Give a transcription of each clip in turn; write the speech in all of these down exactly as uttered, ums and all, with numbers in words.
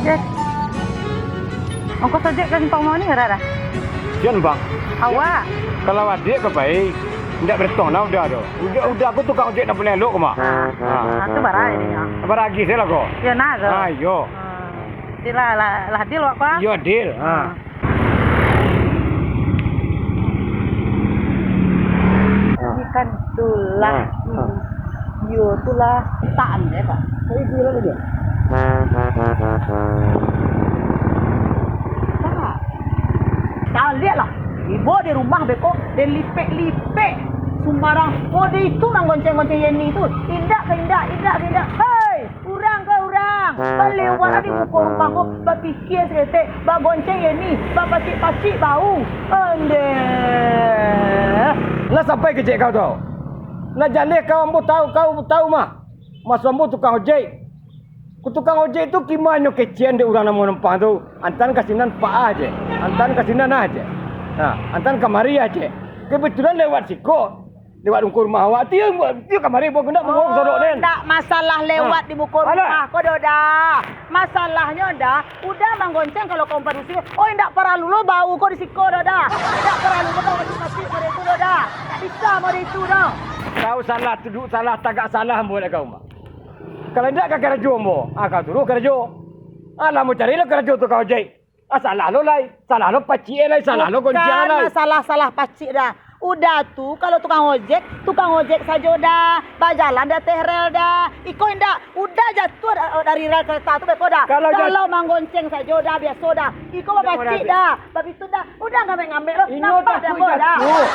Deh. Ongkos ojek ka Simpang Mawani bara dah? Jan, Bang. Awak. Kalau adiak ka pai, indak baretong lah Uda tu. Uda, Uda ko tukang ojek nan paling elok ko mah. Ah, ah, tu bara jadinyo. Bara agiah se lah ko. Iyo nah tu. Ah, iyo. Ah. Itulah, lah, lah deal awak ko, ah. Iyo, deal. Ah. Ah. Ikan tulah. Ah. Hmm. Iyo, tulah. Taan, ya, Pak. Jadi, gila aja. Pak, kalian lah. Ibo di rumah beko, den lipek-lipek. Sumbarang. Kode itu manggonceng-gonceng Yeni tu. Indak ka indak, indak ka indak. Hei! Urang ka urang, balewat di muko rumah ko, bapikia saketek, bagonceng Yeni, bapacik-pacik bau. Ondeh. Lah sampai kecek kau tu. Lah jaleh kau ambo tahu, kau tahu mah. Maso ambo tukang ojek. Ku tukang ojek tu kima nyo kecekan dek urang nan manumpang tu. Antaan ka sinan pak ah je. Antaan ka sinan ah je. Nah, antaan kamari ah je. Kebetulan lewat siko. Lewat muko rumah awak, tiyo, tiyo kamari, bukan ndak mangurus sorok den. Ndak masalah lewat di muko rumah ko doh, Da. Masalahnyo, Da, Uda manggonceng kalau kaum padusi, oh, indak paralu lo bau ko di siko doh, Da. Indak paralu lo bau di pati model itu doh, Da. Ndak bisa model itu doh. Kau salah, tuduah salah, tagak salah ambo dek kau, Mak. Kalau indak ka karajo ambo, ah, kau suruah karajo. Alah, ambo cari lo karajo tukang ojek. Ah, salah lo lai, salah lo pacik e lai, salah lo gonceng lai. Bukan masalah salah pacik, Da. Uda tu, kalau tukang ojek, tukang ojek sajo, Da. Bajalan di ateh rel, Da. Iko indak, Uda jatuah da-, dari rel kereta tu beko, Da. Kalau jat- Kalau manggonceng sajo, Da, biaso, Da. Iko bapacik, Da. Babitu, Da. Uda ngambek-ngambek lo. Inyo nampak dek ambo, Da. Oh,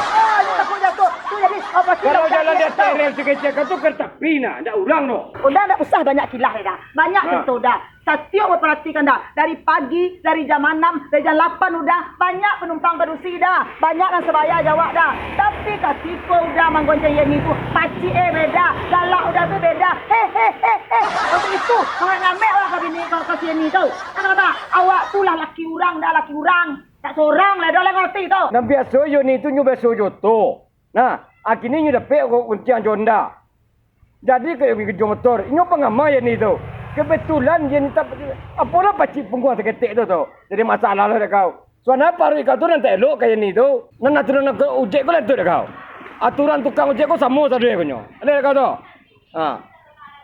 inyo takut jatuah. Tu jadi, oh, pacik. Kalau jalan di ateh rel sakecek tu kereta api nah, ndak urang doh. Uda ndak usah banyak kilah, Da. Banyak cerito, Da. Satiok baparatikan, Da, dari pagi, dari jam anam, dari jam lapan Uda, banyak panumpang padusi, Da, banyak nan sabaya jo awak, Da. Tapi katiko Uda manggonceng Yeni tu, pacik e beda, galak Uda tu beda. He, he, he, he. Waktu itu, ngamek-ngamek awak ka bini, ka, ka si Yeni tu. Kan kata, awak tu lah laki urang, Da, laki urang. Tak sorang lah, Da, lah ngarati tu. Nan biaso Yeni tu nyo biaso jo tu. Nah, akhirnyo nyo dapek gonceng jo Honda. Jadi, ka Yeni jo motor, inyo pangamah Yeni tu. Kebetulan Yeni tap-, apolah pacik pungguang saketek tu, tu. Jadi masalah lah dek kau. Suana paruik kau tu nan tak elok ka Yeni tu. Nan aturan ojek ko lah tu dek kau. Aturan tukang ojek ko samo sajo ko nyo. Ada dek kau tu. Ha.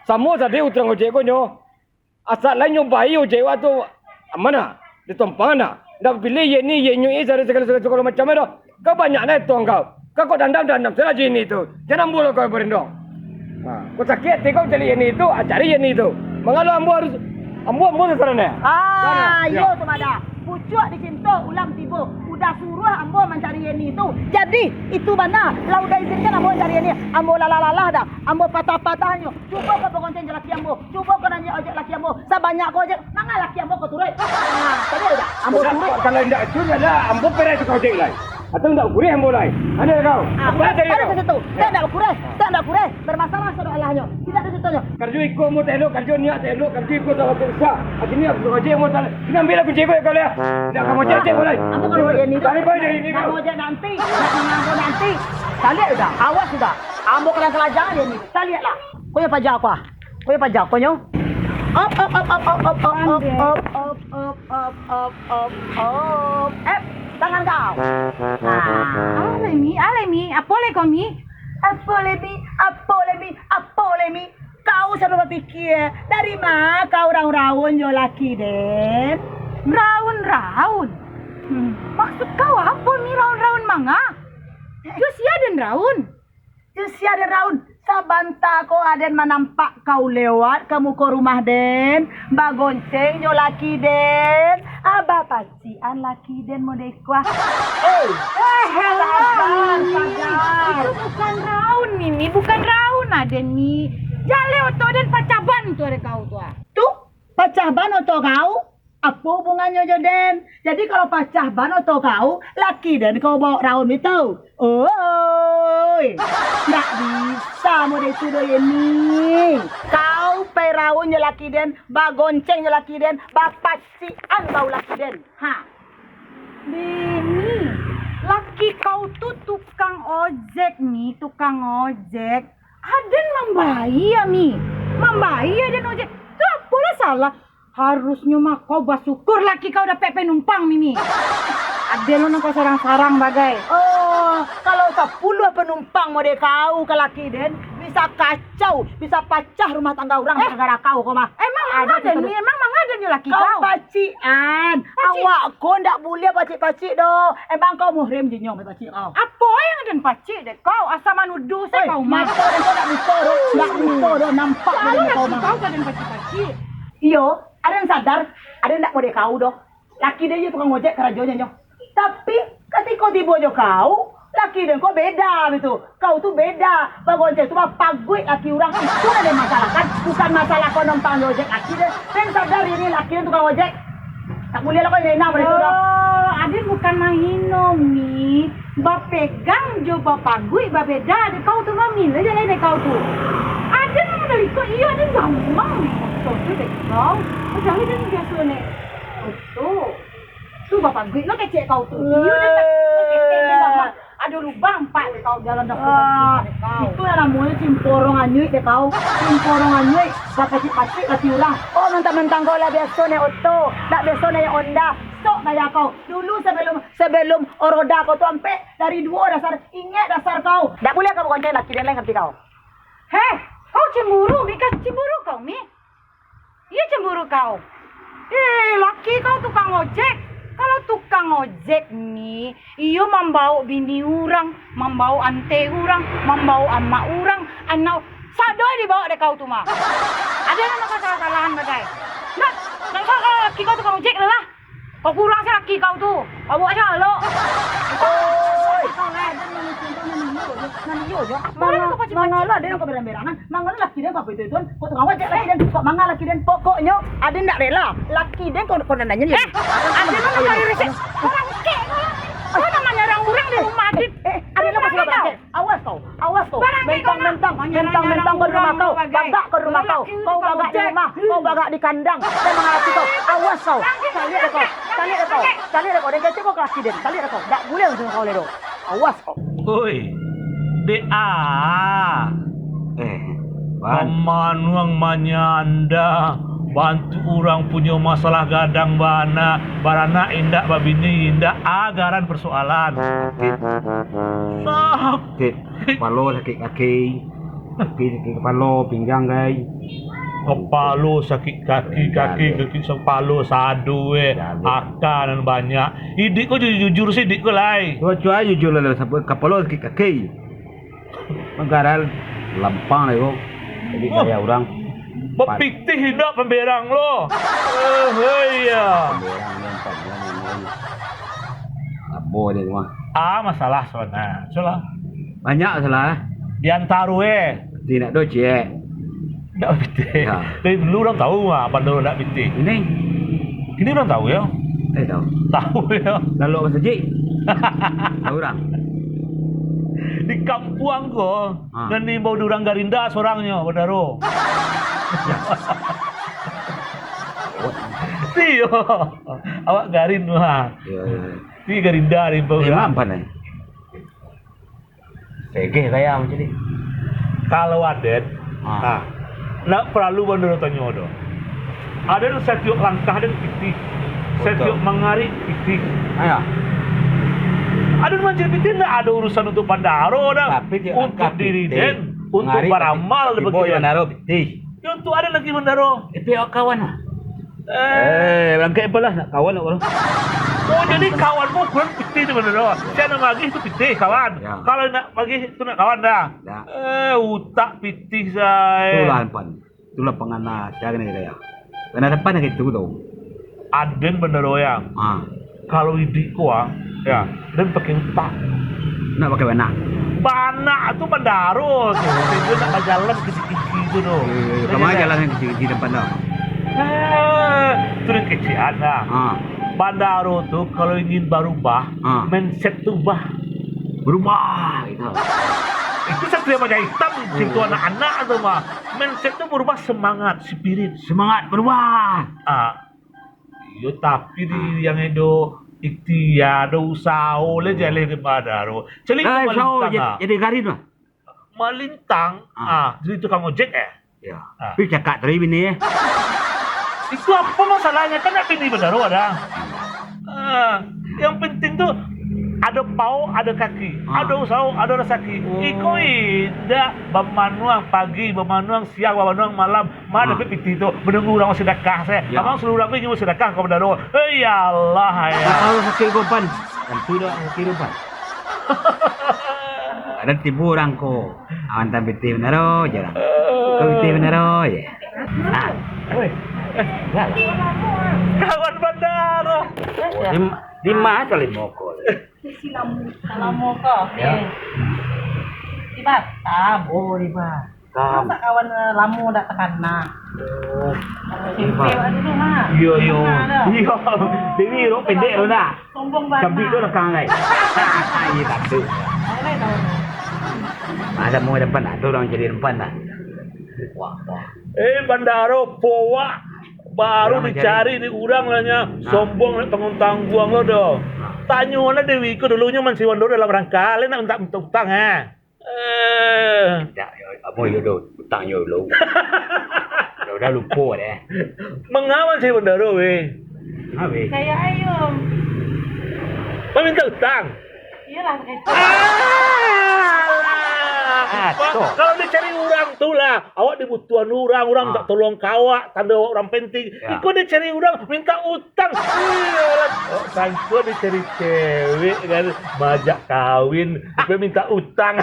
Samo sajo tukang ojek ko nyo. Asa lai nyo bai ojek wak tu, aman ah, ditompangan ah. Ndak pilih Yeni, Yeni sagalo, sagalo, sagalo macam tu. Kau banyak nai tong kau. Kau kok dandam, dandam sajo Yeni tu. Jan ambo lo kau barindong. Ha, kau sakik ati kau cari Yeni tu, ah, cari Yeni tu. Mangalo ambo harus, ambo, ambo sasaran eh. Ah, iyo tu mah Da. Pucuak dicinto ulam tibo. Uda suruah ambo mancari Yeni tu. Jadi, itu bana. Lah Uda izinkan ambo mancari Yeni. Ambo lalah-lalah Da. Ambo patah-patahnyo. Cubo ko bagonceng jo laki ambo. Cubo ko naiak ojek laki ambo. Sabanyak ko ojek, manga laki ambo ko turuik. Nah, tadi Uda. Ambo turuik. Kalau indak itu, adalah ambo perai tukang ojek lai. Atau indak kureh ambo lai. Ado kau. Ah, ambo tak ado kau. Di situ. Tak ado kureh. Tak ado kureh. Bermasalah soalahnyo. Tidak ada ceritanya. Karajo iko ambo tak elok, karajo niat tak elok, karajo iko tak waktu susah. Akhirnyo tukang ojek ambo tak, kini ambiaklah kunci iko kau lai. Indak ka ojek ojek ambo lai. Ambo kalau ojek ni tu. Tarik baik dari ni kau. Nak ojek nanti. Nak manganggo nanti. Taliak Uda. Awas Uda. Ambo kalang kalajangan Yeni. Taliaklah. Ko nyo paja ko ah. Ko nyo paja ko nyo. Op, op, op, op, op, op, op, op, op, op, op, op, op, op, op. Eh, tangan kau. Nah. Alah, Mi, alah, Mi. Apo lai ko, Mi? Apo lai, Mi? Apo lai, Mi? Apo lai, Mi? Kau sado bapikia, dari ma kau raun-raun jo laki den? Raun-raun? Hmm, maksud kau apo, Mi, raun-raun manga? Jo sia den raun? Jo sia den raun? Sabanta ko aden manampak kau lewat ka muko rumah den, bagonceng jo laki den, ah, bapacikan laki den model ko ah. Eh, eh, elah. Sabar, Mi. Sabar. Itu bukan raun, Mi, Mi. Bukan raun aden, Mi. Jaleh oto den pacah ban tu dek kau tu ah. Tu, pacah ban oto kau? Apo hubungannyo jo den? Jadi kalau pacah ban oto kau, laki den kau baok raun itu? Oi, ndak bisa model itu doh, Yeni. Kau pai raun jo laki den, bagonceng jo laki den, bapacikan bau laki den. Ha. Deni, laki kau tu tukang ojek, Mi, tukang ojek. Aden mambayia, Mi. Mambayia den ojek. Tu apolah salah? Harusnyo mah kau basyukur laki kau dapek panumpang, Mimi. Ado lo nan kau sarang-sarang bagai. Oh, kalau sapuluah panumpang model kau ka laki den, bisa kacau, bisa pacah rumah tangga urang gara-gara kau ko mah. Emang manga den, Mi? Emang manga den jo laki kau? Kau pacikan. Pacik. Awak ko ndak buliah pacik-pacik doh. Emang kau muhrim jinyo pacik kau? Apo yang den pacik dek kau? Asa manuduh se kau mah. Oi, mako den ko ndak bisa doh, ndak bisa doh, nampak. Kalau laki kau ka den pacik-pacik. Iyo, aden sadar, aden ndak model kau doh. Laki den iyo tukang ojek karajonyo nyo. Tapi, katiko tibo jo kau, laki den ko beda bitu. Kau tu beda, bagonceng tu bapaguik laki urang. Itu nan den masalahkan, bukan masalah kau numpang jo ojek laki den. Den sadar ini laki den tukang ojek. Tak buliah lah kau hina-hina model itu doh. Oh, aden bukan mahino, Mi. Bapegang jo bapaguik babeda dek kau tu, Mami. Lah jaleh dek kau tu. Aden mah model iko, iyo, aden gamuang. Maksud tu dek kau. Padahal aden biaso nek. Tu. Tu bapaguik lo kecek kau tu. Iyo, dah tak, dah ketek dah, Bang. Ado lubang ampat dek kau dalam dapur. Ah, dek kau. Itu yang namonyo cimporong anyuik dek kau. Cimporong anyuik, bapacik-pacik laki urang. Oh, mentang-mentang kau lah biaso naik oto, lah biaso naik Honda. Sok gaya kau. Dulu sebelum, sebelum roda kau tu ampek dari duo dasar, ingat dasar kau. Dak buliah kau bagonceng laki den lai ngarti kau. Heh, kau cemburu, Mi, ka cemburu kau, Mi. Iyo cemburu kau. Eh, laki kau tukang ojek. Kalau tukang ojek ni, iyo mambaok bini urang, mambaok ante urang, mambaok amak urang, anak, sado dibaok dek kau tu mah. Ado nan kau salah-salahan bagai. Nak, nak kau kalau laki kau tukang ojek lah. Kau kurang se laki kau tu. Kau buek se elok. Oi. Kau lah, den manusia kau nan iyo je. Nan iyo je. Manga-, manga lah den kau berang-berangan. Manga lah laki den kau itu-itu. Kau tukang ojek laki den. Kau manga laki den. Pokoknyo, aden ndak rela. Laki den kau, kau nan nanya. Eh, aden mah kali resek. Kau rangkek kau. Kau nan manyarang urang di rumah aden. Eh, eh, aden lah kau sudah berangkek. Awas kau, awas kau. Mentang-mentang, mentang-mentang kau di rumah kau, bagak kau di rumah kau. Kau bagak di rumah, kau bagak di kandang. Saya mangarati kau. Awas kau. Caliak dek kau, caliak dek kau, caliak dek kau. Den kecek kau ka laki den, caliak dek kau. Dak buliah macam kau lai doh. Awas kau. Oi, dek a. Eh, Wan. Kamanuang manyanda, bantu urang punyo masalah gadang bana-, baranak, indak babini, indak agaran persoalan. Sakik. Sakik. Kepalo sakik kaki. Kaki sakik kepalo, pinggang, gai. Kepalo sakik kaki, kaki, kaki sakik kepalo, sado, eh. Aka nan banyak. Idik ko ju-, jujur sih, idik ko lai. Cuba, cuba jujur lah, kepalo sakik kaki. Manggaral lampang lah, yo. Jadi, oh, gaya urang. Bapitih indak pamberang lo. Eh, hei, ya. Pamberang ni empat bulan yang lalu. Abo dia tu mah. Ah, masalah sana. Salah. Banyak masalah, eh. Di antaro, eh. Tidak do, ciek. Ndak pitih. Ya. Dari dulu urang tahu mah, pandai ndak pitih. Ini? Ini urang tahu, ya? Eh, tahu. Tahu, ya. Lalu apa saja? Tahu urang. Di kampuang ko, ha, nan diimbau di urang Garinda sorangnyo, Bandaro. Ya. Iyo. Awak Garin mah. Iya, iya. Di Garinda diimbau urang. Memang pandai. Segeh gaya macam ni. Kalau aden, ha, ha, ndak paralu Bandaro tanyo doh. Aden satiok langkah den pitih, betul, satiok mangarik pitih. Ha, ya. Aden mancari pitih ndak ado urusan untuak Bandaro doh. Tapi tiok langkah pitih, untuak diri den, untuak mangarik baramal pitih, di tibo bagian Bandaro pitih. Yo, untuak aden lagi Bandaro. Tapi awak kawan lah. Eh. Eh, bangkek apalah, nak kawan nak orang. Oh, jadi kawan ko ukuran pitih tu, Bandaro. Siapa nak magih tu pitih, kawan. Ya. Kalau nak magih tu nak kawan dah. Ya. Eh, utak pitih, say. Itulah, Pan. Itulah pangana, siapa kena kaya. Kena depan lagi tu, tau. Aden Bandaro, ya. Ah. Kalau idik ko, ah, ya, den pakai utak. Nak pakai banak? Banak tu Bandaro tu. Dia nak bajalan kecik-kecik tu, tu. Iyo, iyo, iyo. Kama jalan yang kecik-kecik depan tu? Eh, tu den kecikan dah. Ha. Bandaro tu kalau ingin barubah, ha, mindset tu ubah. Berubah, gitu. Itu Satria Baja Hitam, cerita anak-anak tu mah. Mindset tu berubah semangat, spirit. Semangat berubah. Ah, iyo, tapi di, ah, yang edo ikhtiar, ado usaho le jaleh di Bandaro. Caliak tu usaho malintang, ja-, ah, jadi garin lah. Malintang, ah, ah, jadi tukang ojek, eh? Ya. Ah. Tapi cakak tadi bini, eh. Itu apo masalahnyo? Kan nak bini bandaro, Bang. Ah, yang penting tu ado pauk, ado kaki, ah, ado usaho, ado rasaki. Oh. Iko indak, bamanuang pagi, bamanuang siang, bamanuang malam, ma dapek pitih tu, manunggu urang basadakah se. Ya. Abang suruah urang ko ingin basadakah ka bandaro. Eh, ya Allah, ya. Tahu sakit ko, Pan. Tentu dah sakit ko, Pan. Ado tibo urang ko. Awan tan pitih bandaro je lah. Kau pitih bandaro je. Ah. Woi. Kawan bandaro. Di, di mana kali moko? Di Silam-, Salamo ko. Ya. Di Batam. Oh, di Batam. Masa kawan, eh, lamo dak takana? Oh. S M P awak dulu, ha. Iyo, iyo. Iyo. Dewi, rok pendek tu nak. Sombong banget. Kambing tu lekang ai. Iya, tak tu. Boleh tahu. Masa mau depan, tak tu orang jadi depan dah. Wah, wah. Eh, bandaro, powak. Baru dicari di urang lah nyo. Ha. Sombong nak tangguang-tangguang lo doh. Ha. Tanyo lah Dewi ko dulu nyo man si Wando dalam rangka, le nak minta, minta utang, ha. Eh. Dak, yo, apo yo do, utang yo lo. Yo udah lupo deh. Mangawan si bandaro, weh. Ha, weh. Kayak ayam. Maminta utang. Iyalah, pakai itu. Alah. Ah, pa-, tu. Kalau dicari urang tu lah, awak dibutuhan urang, urang minta tolong ka awak, tando awak urang penting. Ya. Iko dicari urang minta utang. Iyalah. Oh, sangko dicari cewek kan, majak kawin, tapi minta utang.